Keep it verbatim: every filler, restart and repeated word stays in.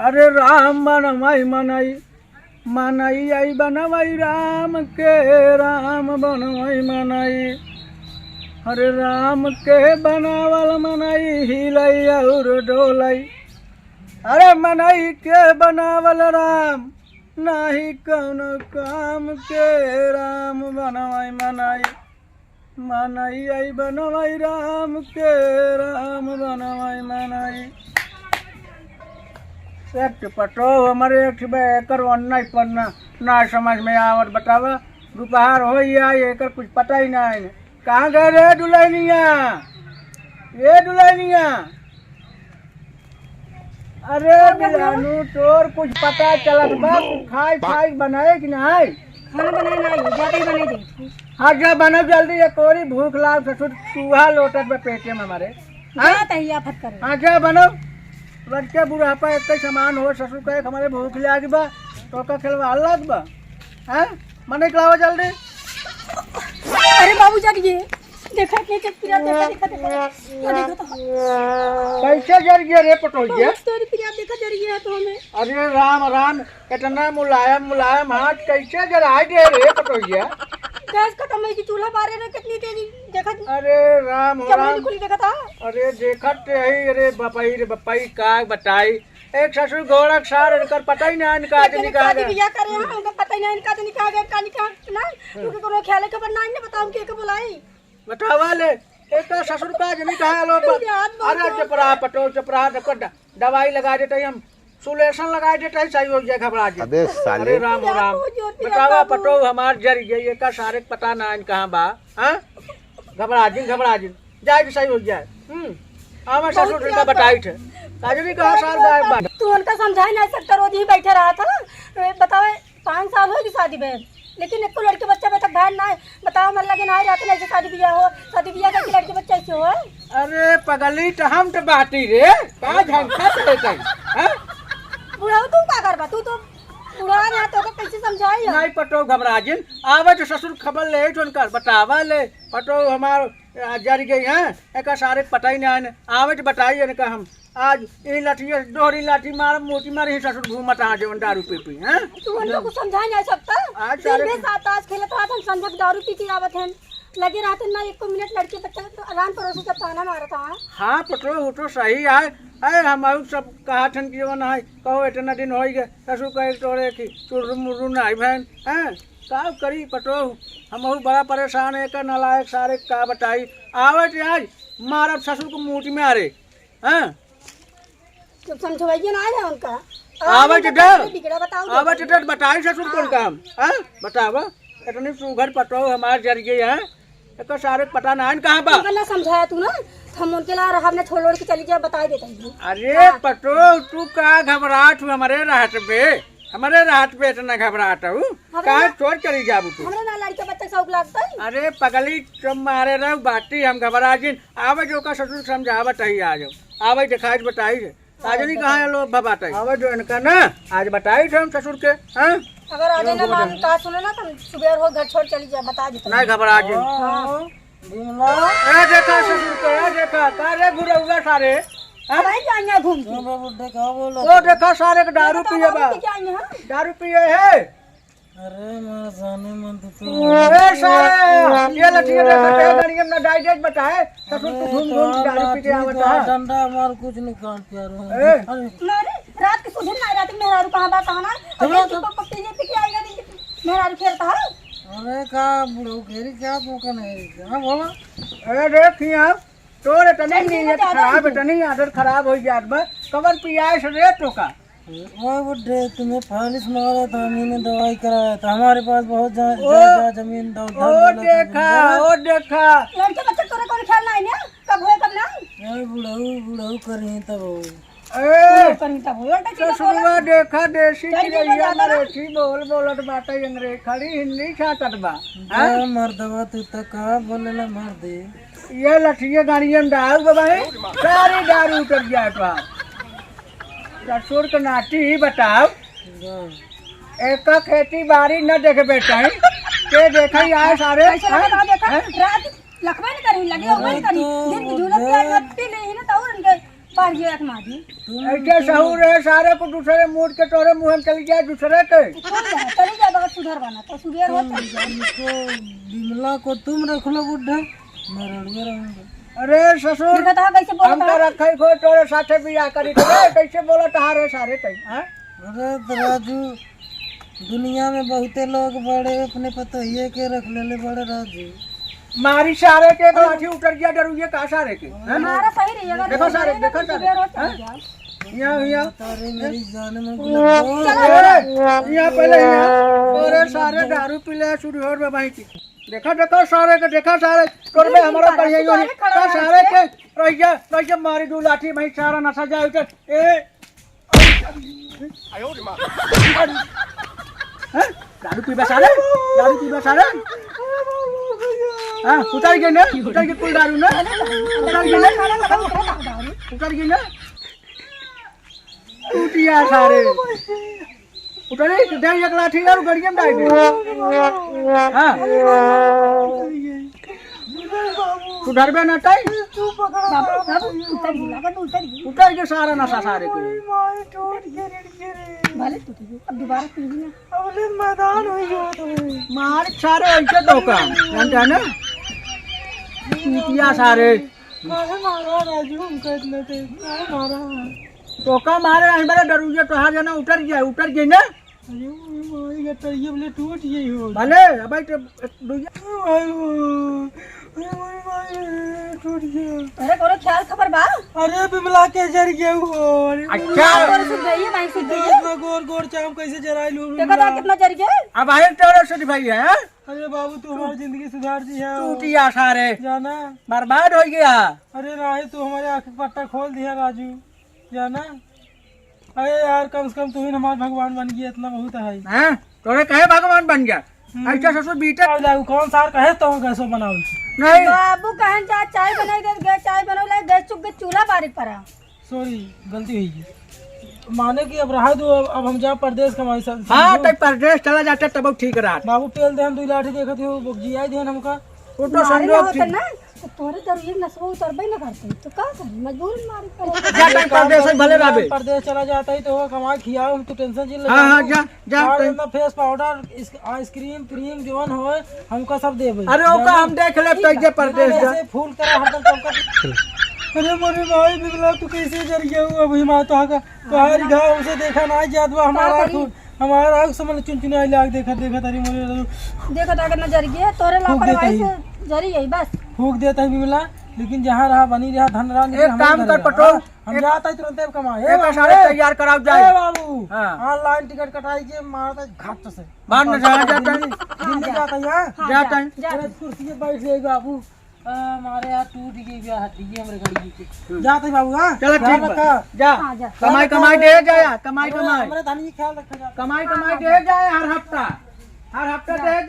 अरे राम बनवई मनई, मनई आई बनवई राम के, राम बनवई मनई। अरे राम के बनावल मनई, हिलई और डोलई। अरे मनई के बनावल राम, नाही कौनो काम के, राम बनवई मनई। मनई आई बनवई राम के, राम बनवई मनई। एक ठे पटोह हमरे, एक ठे बे-, एकर ओन्ना ही पन्ना ना समझ में आवत। बतावा, दोपहर होइ आई, एकर कुछ पता ही नाहीं। कहाँ गए रे दुलहिनिया? ए दुलहिनिया, अरे बिलानू, तोर कुछ पता चलत बा? तू खाई खाई बनाए कि नाहीं? खाना बनाए ना, ज्यादा ही बनाए दे। हाँ, जा बनव जल्दी, ये कोरी भूख लाग ससुर, चूहा लोटत बा पेटे में हमरे। हाँ? जात ही आफत करे। हाँ, जा बनव। लड़के बुढ़ापा एक ही समान हो, ससुर कहे हमरे भूख लाग बा, तो का खेलवा लाग बा? हाँ? मने के लावा जल्दी। अरे बाबू जान ये, देखा, देखा, देखा, देखा, देखा, देखा तो। कैसे जर गया रे पटोहिया? बहुत तेरी प्रिया, देखा जर गया तो हमें। अरे राम राम, इतना मुलायम मुलायम हाथ कैसे जराई दे रे पटोहिया? गैस खत्म है कि चूल्हा बारे रे, कितनी तेजी देखा। अरे राम हो जब राम। खुली देखा था। अरे देखत ते ही, अरे बपाई रे बपाई, का बताई। एक ससुर गोरख सार, इनकर पता ही ना इनका आज इतने निकाह शादी गया। बियाह करे हैं, उनका पता ही ना इनका आज निकाह गया, का निकाह ना, उनके कोनो ख्याल है खबर ना, इन्हें बताओ के के बुलाई। बतावा ले, एक तो ससुर का आज निकाह लो। अरे चुप रहा पटो, चुप रहा, देखो द-, दवाई लगा देते ही हम, सुलेशन लगा देते ही सही हो जाए, घबरा जाए। अबे साले। अरे राम हो राम। बतावा पटो हमार जर गई, एका सारे के पता ना है कहाँ बा। हाँ? घबरा जिन, घबरा जिन। जाए के सही हो जाए। हम्म। आवा ससुर बहुत इनका बताई थे। काजनी कहाँ सार गायब बा? तू उनका समझाई नहीं सकता, रोज ही बैठे रहा था। ए, बतावे, पाँच साल होगी शादी भइल, लेकिन एको लड़के बच्चा अबे तक भइल ना है। बताओ, मन लगे ना है, रात में ऐसे शादी बियाह हो, शादी बियाह करके लड़के बच्चा ऐसे हो। अरे पगली, तो हम तो बाटी रे, का झंखा से लेते हैं, हैं? बुढ़ऊ तू का करबा? तू तो बुढ़ा ना, तो कैसे समझाई हम? नहीं पटो घबरा जिन, आवे तो ससुर खबर ले, तो उनका बतावा ले, पटो हमार आ, जर गई हैं, एका सारे पता ही नहीं आने। आवे तो बताई इनका हम। आज ई लाठी, दोहरी लाठी मार, मोती मार, ही ससुर घूमत आ जवन दारू पी पी, हैं? तू उन लोग को समझा नहीं सकता। आज दिन सारे भर साथ ताश खेलत रहत, हम संझक दारू पी के आवत हैं। लगे रहते ना एको मिनट, लड़के बच्चे तो आराम पड़ोसी सब ताना मारत हैं। हाँ, पटो, वो तो सही है। अरे, हम आउ सब कहा थन कि जवन है, कहो, इतना दिन होइ गए, ससुर कहे तोरे कि चुर्रू मुर्रू नहीं भैन, हैं? का करी पटो, हमहू बड़ा परेशान है, एकर नालायक सारे का बताई। आवत आज मारब ससुर को मूठ में, अरे, हाँ? जब समझवाइए ना आए उनका। आवे आवे तो तो डर। बिगड़ा बताओ आवे तो। डर, बताई ससुर कौन हाँ। काम, हाँ? बतावा, इतनी सुघर पटो हमार जर गई है, एकर सारे पता ना है कहाँ बा। उनका ना समझाया तू ना, तो हम उनके ला रहा, हमने छोड़ ओड़ के चली गया, बताई देता हूँ। अरे हाँ। पटो, तू का घबरात हूँ हमारे रहत बे? हमरे रात पे इतना घबरात हूँ, हमरा काहे ना, चोर चली जाबू तू? हमरा ना लड़के बच्चे शौक लागता है। अरे पगली, तुम मारे रहो बाटी, हम घबरा जिन। आवे जो का ससुर समझावत ही, आ जाओ। आवे दिखाई बताई है। काजनी कहाँ है लो भबात है? आवे जो इनका ना, आज बताई थे हम ससुर के, हाँ? अगर आज ना मान कहा सुने ना, तो सुबह हो घर छोड़ चली जा, बता देते नहीं हैं। घबरा जिन। हाँ। भीमला। ए देखा ससुर के, ए देखा, का रे घुरौआ सारे? हाँ? भाई जाइए घूम के। क्यों बाबू, देखा बोलो ओ तो। देखा सारे के दारू दारू पिए बा। पी के आइए, हाँ? दारू पिए है। अरे माँ जाने मन तो तू। ए सारे, ये लठिया देखा ते गाड़ी में ना डाइजेस्ट बताए। ससुर तू अरे घूम तो घूम के हम दारू पी के लाठी आवत तो है। डंडा मार कुछ नहीं काट प्यारो। ए। अरे। मारे, रात के सुधर ना, रात में मेहरारू कहाँ बा, कहाँ ना? अबे अबे तो तो पप्पी ये पी के आएगा, नहीं, मेहरारू खेलता है। अरे का बुढ़ऊ घेरी क्या पोका नहीं, हाँ बोला। अरे देख यहाँ, तोरे तनी चल, नीयत ठीक है, खराब, आराम से। तनी आदत खराब हो जात बा। कवन पियाए से रे तोका? ओए बुड्ढे, तुम्हें फालिस मारा था, हमने दवाई कराया था। हमारे पास बहुत जा, ओ, जा, जा, जमीन दौ-, ओ धन दौलत है, देखा, बुड्ढे। ओ देखा। लड़के बच्चे तोरे कौन ख्याल ना आइने? कब होए, कब ना? ए बुढ़ऊ, बुढ़ऊ करी तब हो। ए, बुढ़ऊ करी तब हो। उल्टा सीधा ससुरवा बोला। देखा, देसी चल, चिरैया बोला, बोला। मरेठी बोल बोलत बाटे, अंग्रेज खड़ी हिंदी छाटत बा। जा हाँ? मर्दवा, तू त का बोलेला मर्दे? ये लठिए गाड़िए में डाल दबाए, सारी दारू उतर जाए तो। ससुर के नाती ही बताओ, जा। एक खेती बाड़ी न देखे बेटा, के देखे आए सारे, कैसे हैं? लगा देखा? हैं? रात लखबे न करी, लगे अरे ओपन करी, तो दिन की झूलत देख। प्याज लपटी ले ही ना, तो और उनके पढ़ गया एक माँ जी। तुम ऐसे सहूर है, सारे को दूसरे मूड के तोरे मुँह में चली जाए, दूसरे के। तो चली जा, चली जा, बगैर सुधर बना, तो सुधर हो, चली जा। तुमको, विमला को तुम रख लो बुढ़ा, मैं रड़ुए रहूंगा। अरे ससुर, देखा था कैसे बोलता हमका है? रखे को तोरे साथे बियाह करी थे, कैसे बोला तहारे सारे तई, हाँ? अरे तो राजू, दुनिया में बहुते लोग बड़े अपने पतोहिए के रख लेले बड़े राजू। मारी सारे के, एक लाठी उतर गया डरुए का सारे के, है ना? हमारा सही रही, अगर देखो सारे, देखो सारे, सुबह रोज हैं? चल जाओ। यहाँ, यहाँ। तारे मेरी जान में गुलाब। चलो। ए, यहाँ पहले यहाँ। अरे सारे दारू पी ले, सुरहोर में भाई की। देखा, देखा सारे के, देखा सारे। तोर में हमारा कहीं नहीं। का सारे के, रहिया, रहिया मारी दो लाठी, भाई सारा नशा जाए उतर। ए, हैं? दारू पीबा सारे? दारू पीबा सारे? हाँ, उतर गए ना? उतर गए कुल दारू ना? उतर गए ना? उतर गए ना? टूटिया सारे। उतर गए, दे एक लाठी और गड़िया में डाल दे। हाँ। सुधरबे ना तई? बाबू, बाबू, उतर गई, लागत उतर गई। उतर गई सारा नशा सारे के। मार टूट गया रे, रे। भले टूट गई, अब दोबारा पीबी ना। अब ले मैदान हो गया तो। मार सारे ऐसे धोखा, जानता है ना? टूटिया सारे। काहे मारा राजू हमको इतना तेज? काहे मारा? धोखा मारे, हमारा डरुआ तोहार जाना उतर गया, उतर गई ना? अरे, ओ माई, गटरिया बोले टूट गई हो। भले, अब तो दुनिया। आयो, अरे, माई, माई, टूट गया। अरे, कोनो ख्याल खबर बा? अरे, बिमला के जर गया हो। अरे, अच्छा। माई, तोरे सुध गई है, माई सुध गई है। इतना गोर, गोर चाम कैसे जराई लू, देखो तो बिमला। कितना जर गया। अब आए तोरे सुध भाई है, हाँ? अरे बाबू, तू हमारी जिंदगी सुधार दी है। टूटिया सारे। जाना। बर्बाद हो गया। अरे राही, तू हमारे आँख का पट्टा खोल दिया राजू। जाना। अरे यार, कम से कम तू ही हमार भगवान बन गया, इतना बहुत है। हैं? तोरे कहे भगवान बन गया? हम्म। ऐसा ससुर बीते। अब जाऊ, कौन सार कहे तो गैसो बनाओ? नहीं। बाबू कहन जा, चाय बनाई दे, गैस चाय बनाओ, लाई गैस चुक के चूल्हा बारी पड़ा। Sorry, गलती हुई गई। माने कि अब रहा दो, अब, अब हम जा परदेश कमाई सब। हाँ, समझो? तब परदेश चला जाता तब ठीक रहा। बाबू पेल देहन, दुई लाठी देखत हो, बकजियाई देहन हमका। वो तो मारे संजोग होते थी। ना, तो तोरे दरुए नसवा उतरबे न करते, तो का करी? मजबूरन मारे पड़े। जा, तई परदेश भले रहबे। परदेश चला जाता ही तो होगा, कमा खियाओ, हम तो tension जिन हाँ, हाँ, जा, जा, मार तई। देना face powder, इस, ice cream, cream जवन होए, हमका सब देबे। अरे, ओका जाना? हम देख लेब, ठीक तई बा। जे परदेश जा। ऐसे फूल तरह हरदम चमकत। अरे, मोरे भाई, बिमला, तू कैसे जर गया हूँ? अभी माँ तो आका, तोहारी घाव उसे देखा ना जात बा, हमारा का करी? खून। हमारा आँख से मन चुनचुनाई लाग, देखत, देखत, अरे मोरे दादा। देखत, अगर न जर गया, तोरे फूक देता लापरवाही ही। से जरी गई, बस। फूक देता ही बिमला, लेकिन जहाँ रहा बनी रहा, धन रहा, लेकिन एक हमारे काम घर कर, रहा। पटोल, हम एक, जाता ही तुरंत अब कमाए। ए एक बाबू, सारे ए, तैयार कराओ जाए। ए बाबू, हाँ। Online ticket कटाई के मारता ही घाट से। बाद में जाना जाता है। दिल्ली, दिल्ली जाता ही, हाँ? हाँ, जाता जा, है। जा। अरे कुर्सी पे बैठ जाए बाबू। आ, मारे यार, टूट गई बा हड्डी हमरे गड़िए के। हम्म। जा तई बाबू, हाँ? चलो, ख्याल ठीक बा। रखा। जा। हाँ, जा। कमाई, ख्याल रखा कमाई हमरे, दे जाया, कमाई, हमरे, कमाई। हमरे धनी के ख्याल रखा जा। कमाई, हाँ, कमाई हाँ, दे जा। जाया हर हफ्ता। हर हफ्ता जा। दे